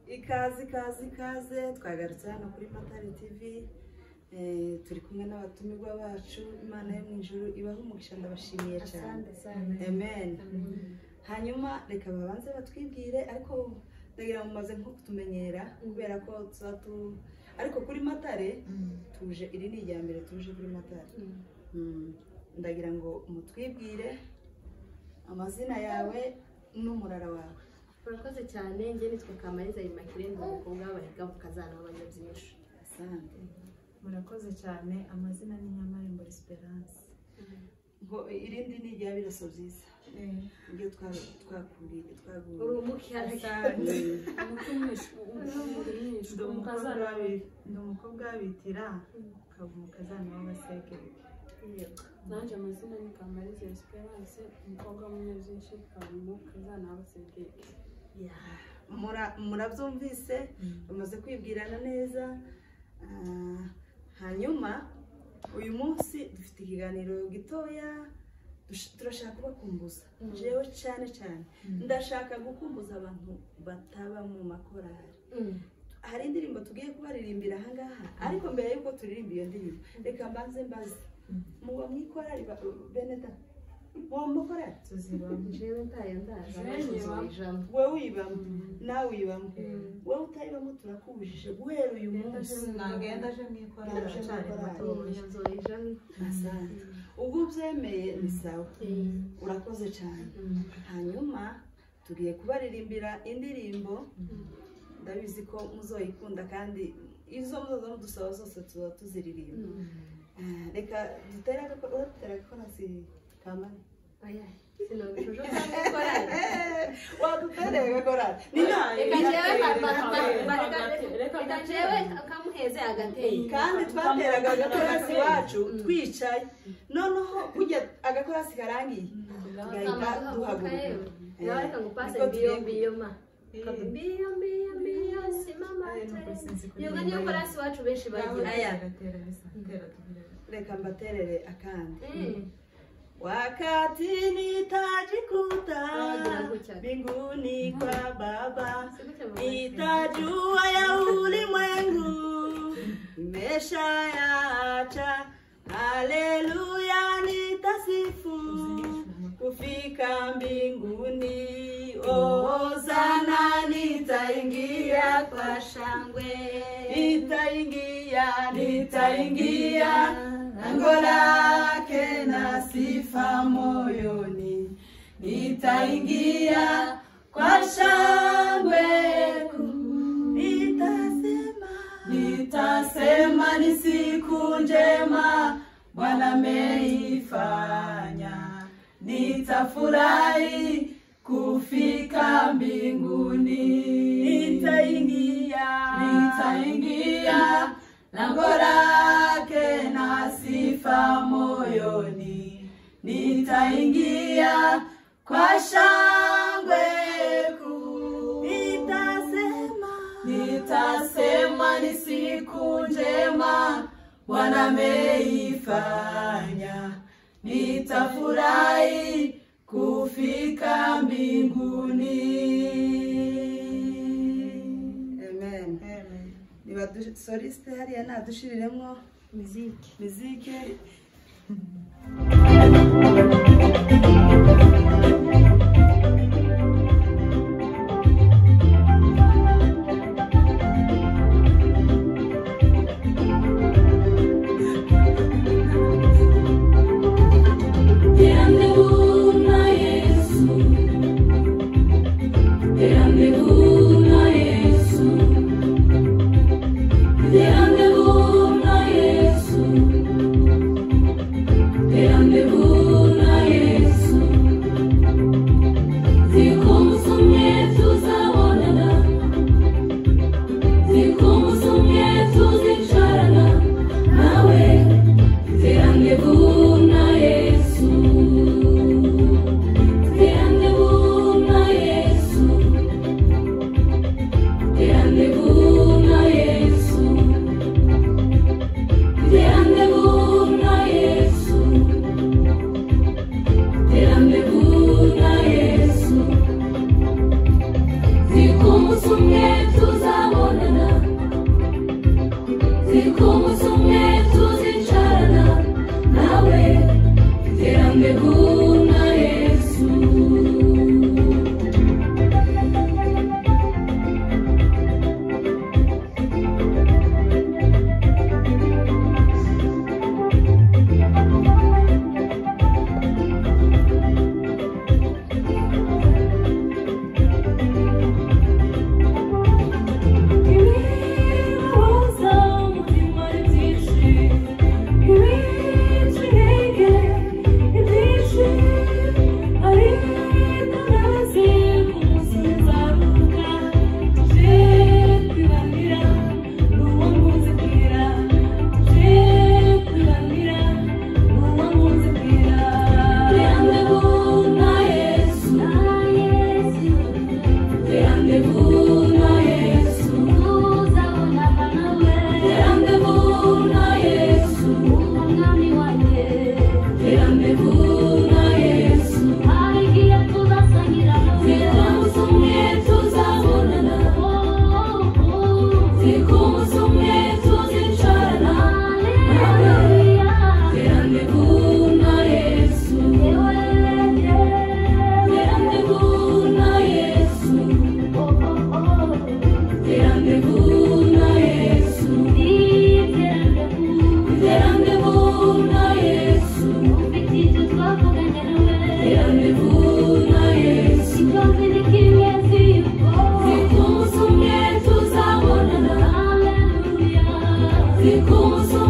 Ikaze ikaze ikaze, twagarutse hano kuri Matare TV. Turi kumwe n'abatumirwa bacu. Imana yo mu ijuru ibahe umugisha, ndabashimiye cyane. Amen. Hanyuma reka babanze batwibwire, ariko ndagira ngo mumaze nko kutumenyera kubera ko tuza tu ariko kuri Matare tuje, iri ni irya mbere tuje kuri Matare. Ndagira ngo mutwibwire amazina yawe n'umurara wawe. Urakoze cyane. Njye nitwa Kamariza Immaculée, ndi umukobwa w'abahiga mu kazana w'abanyabyinshi. Asante. Murakoze cyane. Amazina ni Nyamarembo Esperance. Ngo irindi ni irya Biraso Byiza, ibyo twakuriye twaguye. Uri umukiyaga. Ndi umukobwa w'abitira, ukaba umukazana w'abasegereke. Yego. Nanjye amazina ni Kamariza Esperance, umukobwa w'umunyabyinshi, ukaba umukazana w'abasegereke. Murabyumvise, bamaze kwibwirana neza. Hanyuma uyu munsi dufite ikiganiro gitoya, turashaka kubakumbuza. Jewe cyane cyane ndashaka gukumbuza abantu bataba mu makorari. Hari indirimbo tugiye kubaririmbira ahangaha, ariko mbere y'uko turirimba iyo ndirimbo reka mbanze mbaze, muba mu ikorari bene da? Muba mu makorari? Tuzibamo. Jewe ntayo ndaje. Jewe. Ijambo. Wowe uyibamo, nawe uyibamo, wowe utayibamo turakubujije guhera uyu munsi. Nagenda aje mu ikorari aracyari mutoya. Nzoyijamo. Asante. Ubwo ubyemeye ni sawa, urakoze cyane. Hanyuma tugiye kubaririmbira indirimbo, ndabizi ko muzoyikunda, kandi izo muzoza mudusaba zose tuba tuziririmba. Reka dutere uradutera agakorasi Kamari? Oya, sinabishuje korari. Wadutereye agakorasi? Reka jewe reka jewe kamuheze agateye. Kandi twateraga agakorasi iwacu twicaye, noneho kujya agakorasi karangiye tugahita duhaguruka. Nawe reka ngupase Niko mbio tugiye. Mbio ma mbio mbio mbio simama. Ayo, nuko sinzi Iyo niyo korasi iwacu benshi bagira. Aya. Agatera bisa tera tubirebe. Reka mbaterere akandi. Wakati nitajikuta mbinguni kwa Baba, nitajua ya ulimwengu imeshayaacha. Haleluya, nitasifu kufika mbinguni. Hosana, nitaingia kwa shangwe. Nitaingia, nitaingia lango lake na sifa moyoni, nitaingia kwa shangwe kuu. Nitasema, nitasema ni siku njema Bwana ameifanya, nitafurahi kufika mbinguni. Nitaingia, nitaingia lango lake na sifa moyoni, nitaingia kwa shangwe kuu. Nitasema, nitasema ni siku njema Bwana ameifanya, nitafurahi kufika mbinguni. Amen. Niba soliste hariya nadushiriremo Muziki. Mizike. Rendezvous na Yesu, rendezvous na Yesu, rendezvous na Yesu, rendezvous. Katika